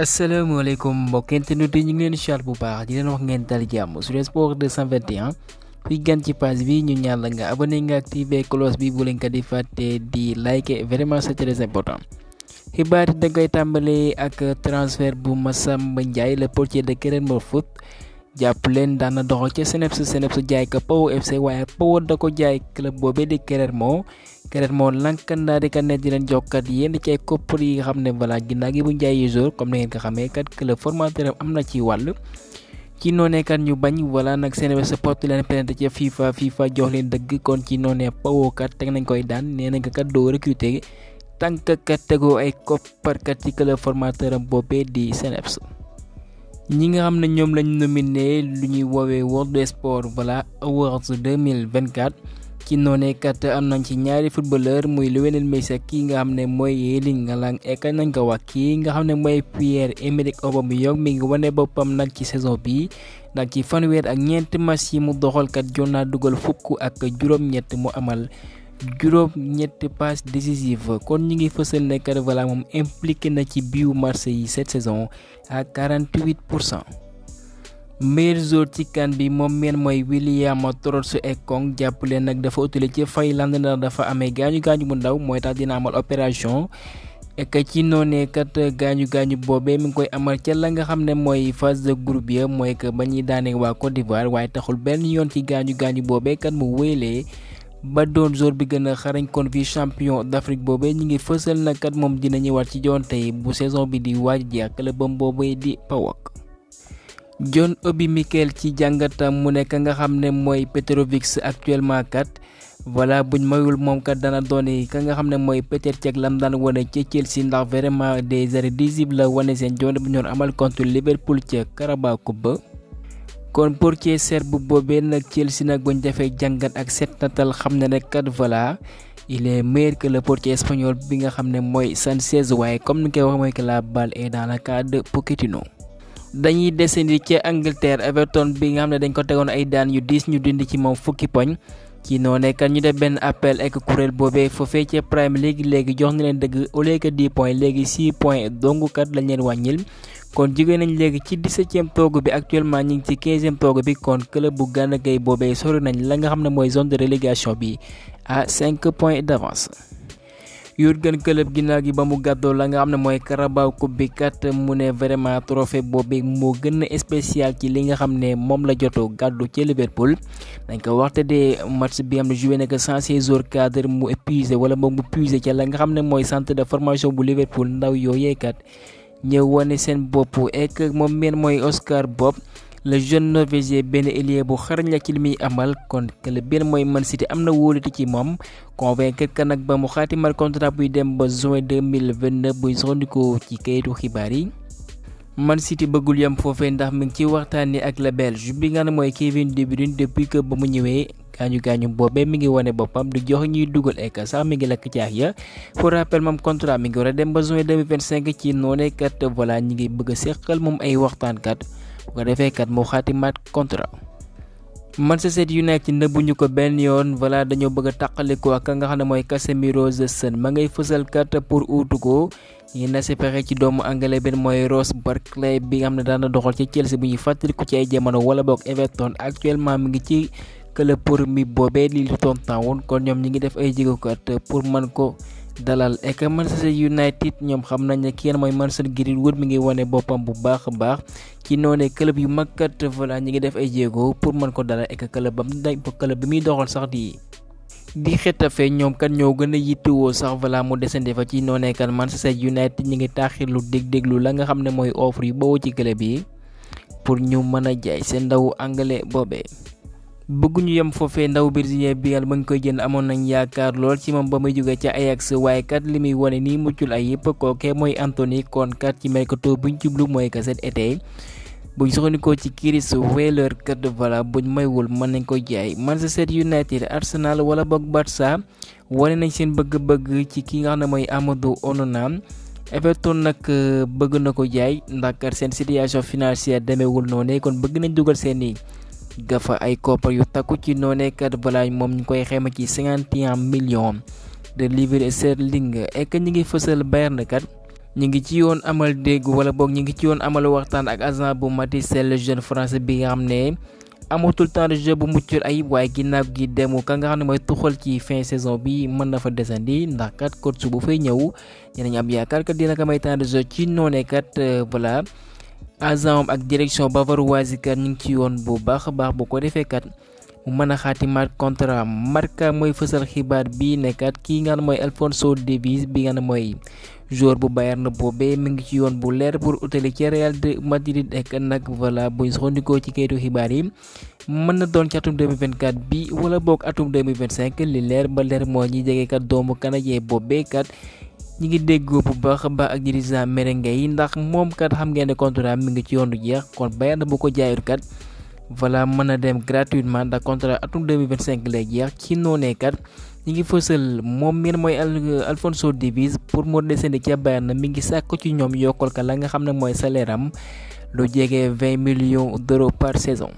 asalaamaaleykum mbokk internet yi ñu ngi leen di bu baax di leen wax ngeen dal jàmm sur Sport 221 kuy gan ci page bi ñu ñaan la nga abonné nga activé cloche bi bu leen ko di fàtte di like vraiment c'est très important. xibaar yi da koy tàmbalee ak transfert bu Massamba Ndiaye le portier de Clermont Foot jàpp leen daan na doxal ca Seneps jaay ko Pau FC waaye Pau da ko jaay club boobee di Clermont lankandaa di ka ne di leen jokkat yenn ci ay koppar yi nga xam ne voilà ginnaaw gi bu njaay jour comme ni ngeen ko xamee kat club formateur am na ci wàll ci noonee kat ñu bañ voilà nag Seneps porte leen plainte ca FIFA jox leen dëgg kon ci noonee Pau kat teg nañ koy daan nee nañ ko kat doo recruter tànk kat tegoo ay koppar kat ci club formateur am boobee di Seneps. ñi nga xam ne ñoom lañ nominé lu ñuy woowee World Sport voilà Awards 2024 ci noonee kat am nañ ci ñaari footballeur muy Lionel Messi ak kii nga xam ne mooy Erling Haaland ek nañ ko wax kii nga xam ne mooy Pierre-Emerick Aubameyang mi ngi wane boppam nag ci saison bi nag ci fanweer ak ñeenti match yi mu doxal kat jot naa dugal fukk ak juróom-ñett mu amal juróom-ñett passe décisive kon ñu ngi fësal ne kat voilà moom impliqué na ci biu Marseille yi cette saison à 48%. meilleur joueur ci CAN bi moom meen mooy William Troost-Ekong jàppale nag dafa utile ci Finlande ndax dafa amee gaañu bu ndaw mooy tax dina amal opération ek ci noonee kat gaañu boobee mi ngi koy amal ca la nga xam ne mooy phase de groupe ya mooy que ba ñuy daane waa Côte d'Ivoire waaye taxul benn yoon ci gaañu boobee kat mu wéylee ba doon joueur bi gën a xarañ kon fi champion d'Afrique boobee ñu ngi fësal na kat moom dina ñëwaat ci joonte yi bu saison bi di waaj jeex clubam boobee di PAOK. John Obi Mikel ci jàngatam mu nekk nga xam ne mooy Petrovic actuellement kat voilà buñ mayul moom kat dana doone ka nga xam ne mooy Petr Cech lam daan wane ca Chelsea ndax vraiment des irrésistibles la wane seen joonte bu ñoon amal contre Liverpool ca Carabao Cup ba. kon portier serbe boobee nag Chelsea nag buñ defee jàngat ak seetnatal xam ne nag kat voilà il est meilleur que le portier espagnol bi nga xam ne mooy Sanchez waaye comme ni koy wax mooy que la balle est dans le camp de Pochettino. dañuy descendi ca Angleterre Everton bi nga xam ne dañ ko tegoon ay daan yu diis ñu dindi ci moom fukki poñ ci noonee kat ñu def benn appel ak kuréel boobee foofee ca Premier léegi jox na leen dëgg au lieu que 10 points léegi 6 points dong kat lañ leen wàññil. kon jóge nañ léegi ci 17e toogu bi actuellement ñu ngi ci 15e toogu bi kon club bu Gana Gueye boobee sori nañ la nga xam ne mooy zone de relégation bi à 5 points d'avance. Jurgen Klopp ginnaaw gi ba mu gàddoo la nga xam ne mooy Carabao Cup bi kat mu ne vraiment trophée boobee moo gën a spécial ci li nga xam ne moom la jotoo gàddu ci Liverpool dañ ko waxte de match bi am na joué nekk 106 joueurs cadre mu épuisé wala moom mu puisé ca la nga xam ne mooy centre de formation bu Liverpool ndaw yooyee kat. ñëw wane seen bopp ek moom meen mooy Oscar Bob le jeune norvégien benn ailier bu xarañ la ci li muy amal kon club benn mooy Man City am na wóolute ci moom convaincre ka nag ba mu xaatimal contrat buy dem ba juin 2029 buy soxandikoo ci kayitu xibaar yi. Man City bëggul yam foofee ndax mi ngi ci waxtaanee ak le Belge bi nga ne mooy Kevin De Bruyne depuis que ba mu ñëwee gaañu boobee mi ngi wane boppam du jox ñuy dugal ek sax mi ngi lakk caax ya pour rappel moom contrat mi ngi war a dem ba juin 2025 ci noonee kat voilà ñi ngi bëgg a seqal moom ay waxtaankat bu ko defee kat moo xaatimaat contrat. Manchester United nëbbuñu ko benn yoon voilà dañoo bëgg a tàqalikoo ak nga xam ne mooy Casemiro ma ngay fësal kat pour uutu ko ñi na si pexe ci doomu anglais benn mooy Ross Barkley bi nga xam ne daan na doxal ci Chelsea bu ñuy fàttaliku ci ay jamono wala boog Everton actuellement mi ngi ci club pour mi boobee li Luton Town kon ñoom ñi ngi def ay jéegokat pour mën ko dalal ek Manchester United ñoom xam nañ ne kenn mooy Mason Greenwood mi ngi wane boppam bu baax a baax ci noonee club yu mag kat voilà ñi ngi def ay jéego pour mën ko dalal ek club bi muy doxal sax di Xetafe ñoom kat ñoo gën a yittewoo sax voilà mu desandi fa ci noonee kat Manchester United ñi ngi taaxirlu déglu la nga xam ne mooy offre yu bawoo ci club yi pour ñu mën a jaay seen ndaw anglais boobee. bëgguñu yem foofee ndaw brésilien bi ba nga koy jënd amoon nañ yaakaar lool ci moom ba muy jóge ca Ajax waaye kat li muy wane nii muccul ay yëpp kooke mooy Anthony kon kat ci mercato buñ jublu mooy que cet été buñ soxandikoo ci Chris Wheeler kat voilà buñ maywul mën nañ ko jaay. Manchester United Arsenal wala boog Barça wane nañ seen bëgg-bëgg ci ki nga xam ne mooy Amadou Onana. Everton nag bëgg na ko jaay ndax kat seen situation financière demeewul noonu kon bëgg nañ dugal seeni gafa ay koppar yu takku ci noonee kat voilà moom ñu koy xayma ci 51 millions de livres sterling ek ñi ngi fësal Bayern kat ñu ngi ci yoon amal dégg wala boog ñu ngi ci yoon amal waxtaan ak agent bu Mathys Sall jeune français bi nga xam ne amatul temps de jeu bu muccul ayib waaye ginnaaw gi demu ka nga xam ne mooy tuxal ci fin saison bi mën na fa desandi ndax kat coach bu fay ñëw dinañ am yaakaar kat dina ko may temps de jeu ci noonee kat voilà agent ak direction bavaroise kat ñu ngi ci yoon bu baax a baax bu ko defee kat mu mën a xaatimaat contrat Marca mooy fësal xibaar bi ne kat kii nga xam ne mooy Alphonso Davies bi nga xam ne mooy joueur bu Bayern boobee mi ngi ci yoon bu leer pour utali ci Real de Madrid ak nag voilà buñ soxandikoo ci kayitu xibaar yi mën na doon ci atum 2024 bi wala boog atum 2025 li leer ba leer moo ñi jege kat doomu canadien boobee kat ñi ngi déggoo bu baax a baax ak dirigeant merengue yi ndax moom kat xam ngeen ne contrat mi ngi ci yoon du jeex kon Bayern bu ko jaayul kat voilà mën na dem gratuitement ndax contrat atum 2025 lay jeex ci noonee kat ñi ngi fësal moom miin mooy Alphonso Davies pour mu descendi ca Bayern mi ngi sàkk ci ñoom yokkal ka la nga xam ne mooy salaire am lu jege 20 millions d'euros par saison.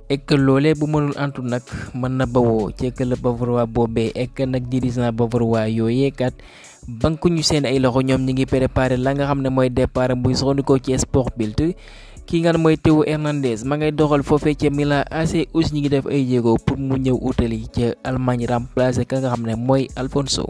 et que loolee bu mënul antu nag mën na bawoo ci club bavarois boobee et que nag dirigeant bavarois yooyee kat banku ñu seen ay loxo ñoom ñi ngi préparé la nga xam ne mooy départ buy soxandikoo ci Sport Bild ki nga xam mooy Théo Hernandez ma ngay doxal foofee ca Milan AC aussi ñi ngi def ay jéego pour mu ñëw utali ca Allemagne remplacer ka nga xam ne mooy Alphonso.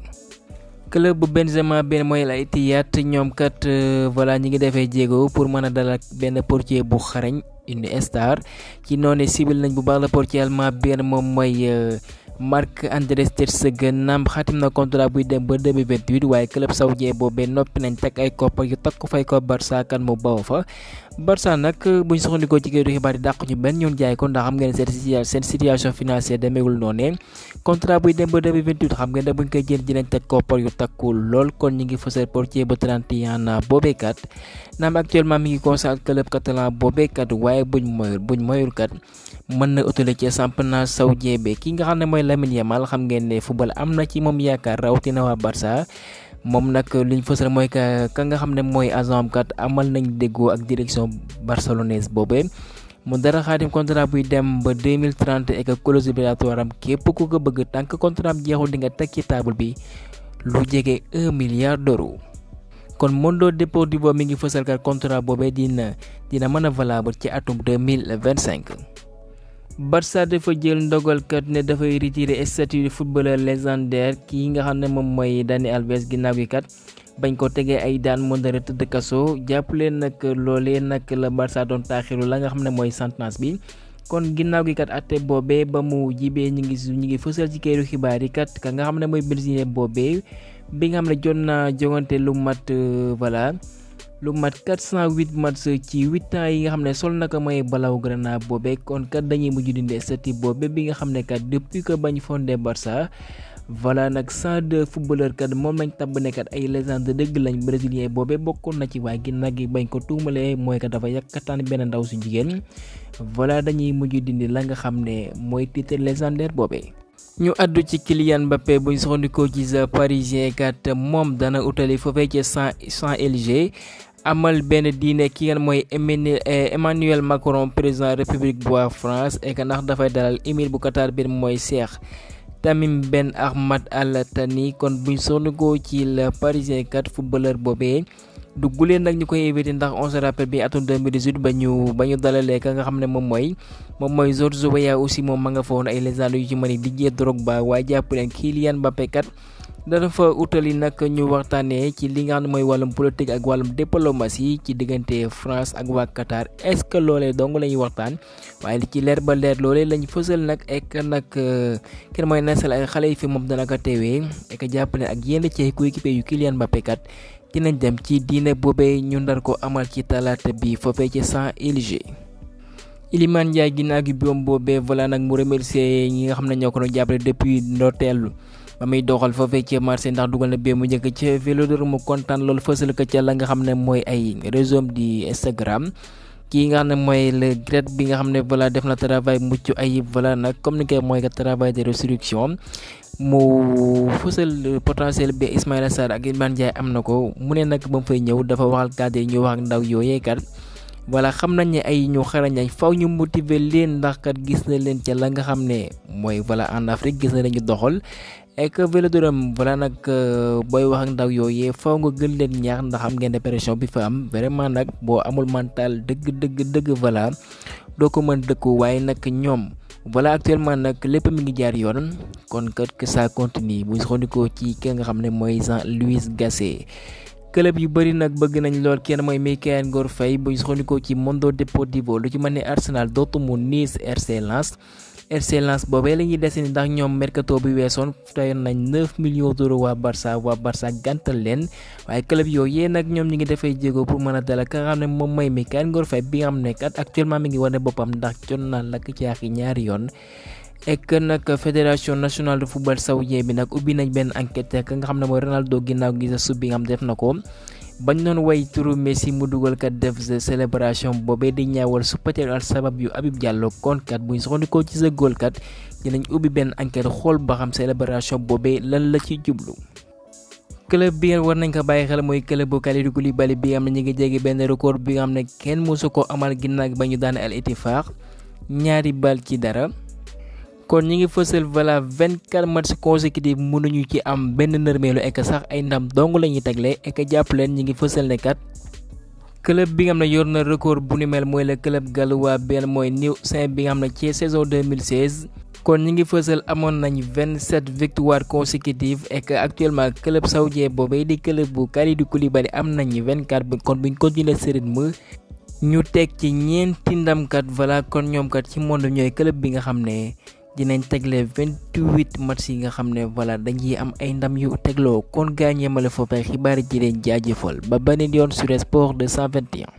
club bu Benzema benn mooy la Etihad ñoom kat voilà ñi ngi defee jéego pour mën a dalal benn portier bu xarañ une star ci noonu cible nañ bu baax la portier allemand benn moom mooy Marc-André ter Stegen naam xatim na contrat buy dem ba 2028 waaye club saoudien boobee noppi nañ teg ay koppar yu takku fay ko Barça kan mu baw fa Barça nag buñ soxandikoo ci kayitu xibaar yi dàq ñu benn ñoon jaay ko ndax xam ngeen seen situation financière demeewul noonu contrat buy dem ba 2028 xam ngeen ne buñ koy jël dinañ teg koppar yu takku lool kon ñu ngi fësal portier ba 31 ans boobee kat naam actuellement mi ngi conseil ak club catalan boobee kat waaye buñ moyul kat mën na utile ci championnat saoudien bi ki nga xam ne mooy Lamine Yamal xam ngeen ne football am na ci moom yaakaar rawatina waa Barça moom nag liñ fësal mooy ka nga xam ne mooy agent kat amal nañ déggoo ak direction barcelonaise boobee mu dara xaatim contrat buy dem ba 2030 et que clause libératoire am képp ku ko bëgg tànk contrat am jeexul di nga teg ci table bi lu jege 1 milliard d'euros. kon Mundo Deportivo mi ngi fësal kat contrat boobee dina mën a valable ci atum 2025. Barça dafa jël ndogal kat ne dafay retirer statut de footballeur légendaire kii nga xam ne moom mooy Dani Alves ginnaaw gi kat bañ ko tegee ay daan mu dara tëdd kaso jàppale nag loolee nag la Barça doon taaxiru la nga xam ne mooy sentence bi kon ginnaaw gi kat atte boobee ba mu jibee ñu ngi fësal ci kayitu xibaar yi kat ka nga xam ne mooy brésilien boobee bi nga xam ne jot na jongante lu mat voilà lu mat 408 match ci 8 ans yi nga xam ne sol na ko mooy Blaugrana boobee kon kat dañuy mujj dindi statut boobee bi nga xam ne kat depuis que bañ fondé Barça voilà nag 102 footballeur kat moom lañ tabb ne kat ay légende dëgg lañ brésilien boobee bokkoon na ci waaye ginnaaw gi bañ ko tuumalee mooy kat dafa yàkkataan benn ndaw su jigéen voilà dañuy mujj dindi la nga xam ne mooy titre légendaire boobee. ñu addu ci Kylian Mbappé buñ soxandikoo ci The Parisien kat moom dana utali foofee ci 100 LG amal benn diine ki ngeen mooy Emmanuel Macron président république bu France et que ndax dafay dalal émir bu Qatar bir mooy Cheikh Tamim Ben Ahmad Al Thani kon buñ soxandikoo ci Le Parisien kat footballeur boobee dugguleen nag ñu koy éviter ndax on se rappelle bi atum 2018 ba ñu dalalee ka nga xam ne moom mooy George Weah aussi moom ma nga fa woon ay légendes yu ci mën a Didier Drogba waaye jàpp leen Kylian Mbappé kat dana fa utali nag ñu waxtaanee ci li nga xam ne mooy wàllum politique ak wàllum diplomatie ci diggante France ak waa Qatar est-ce que loolee dong la ñuy waxtaan waaye li ci leer ba leer loolee lañ fësal nag ek nag kenn mooy nasal ay xale yi fi moom dana ko teewee ek jàpp ne ak yenn ci coéquipier yu Kylian Mbappé kat dinañ dem ci diine boobee ñu ndar ko amal ci talaata bi foofee ci 100 LG. Iliman Ndiaye ginnaaw gi biom boobee voilà nag mu remercier ñi nga xam ne ñoo ko doon jàppale depuis ndorteelu ba muy doxal foofee ci marché ndax dugal na bee mu njëkk ca Vélodrome mu kontaan loolu fësal ko ca la nga xam ne mooy ay réseau di Instagram kii nga xam ne mooy le grade bi nga xam ne voilà def na travail mucc ayib voilà nag comme ni koy mooy que travail de restructuration mu fësal potentiel bi Ismaïla Sarr ak Iliman Ndiaye am na ko mu ne nag ba mu fay ñëw dafa waxal cadre yi ñu wax ak ndaw yooyee kat voilà xam nañ ne ay ñu xarañ ay faw ñu motiver leen ndax kat gis na leen ca la nga xam ne mooy voilà en Afrique gis na leen ñu doxal et que Vélodrome voilà nag booy wax ak ndaw yooyee faw nga gën leen ñaax ndax am ngeen pression bi fa am vraiment nag boo amul mental dëgg voilà doo ko mën dëkku waaye nag ñoom voilà actuellement nag lépp mi ngi jaar yoon kon kat que ça continue bu xondikoo ci ki nga xam ne mooy Jean-Louis Gasset. club yu bëri nag bëgg nañ lool kenn mooy Mikayil Ngor Faye bu xondikoo ci Mundo Deportivo lu ci mel ne Arsenal Dortmund Nice RC Lens boobee la ñuy dese ni ndax ñoom mercato bi weesoon tayoon nañ 9 millions d'euros waa Barça gàntal leen waaye club yooyu nag ñoom ñi ngi defay jéego pour mën a dala ka nga xam ne moom mooy Mikayil Ngor Faye bi nga xam ne kat actuellement mi ngi wane boppam ndax jot naa lakk caaxi ñaari yoon. et que nag fédération nationale de football saoudien bi nag ubbi nañ benn enquête ka nga xam ne mooy Ronaldo ginnaaw gi sa sub bi nga xam def na ko. bañ doon way turu Messi mu dugal kat def célébration boobee di ñaawal su peut-être al sabab yu Habib Diallo kon kat buñ soxandikoo ci sa góol kat dinañ ubbi benn enquête xool ba xam célébration boobee lan la ci jublu. club bi ngeen war nañ ko bàyyi xel mooy club bu Kalidou Koulibaly bi nga xam ne ñu ngi jege benn record bi nga xam ne kenn mosu ko amal ginnaaw ba ñu daan Al Ettifaq 2-0. kon ñi ngi fësal voilà 24 matchs consécutifs mënuñu ci am benn nërmeelu ek sax ay ndam dong la ñuy tegle ek jàpp leen ñi ngi fësal ne kat club bi nga xam ne yor na record bu ni mel mooy le club gallois benn mooy New Saint bi nga xam ne ci saison 2016 kon ñi ngi fësal amoon nañ 27 victoires consécutives et que actuellement club saoudien boobee di club bu Kalidou Koulibaly am nañ 24 bi kon buñ continuer ce rythme ñu teg ci ñeenti ndamkat voilà kon ñoom kat ci monde ñooy club bi nga xam ne dinañ tegle 28 match yi nga xam ne voilà dañuy am ay ndam yu tegloo kon gaañeemale foofu xibaar ji leen jaajëfal ba beneen yoon sur Sport 221.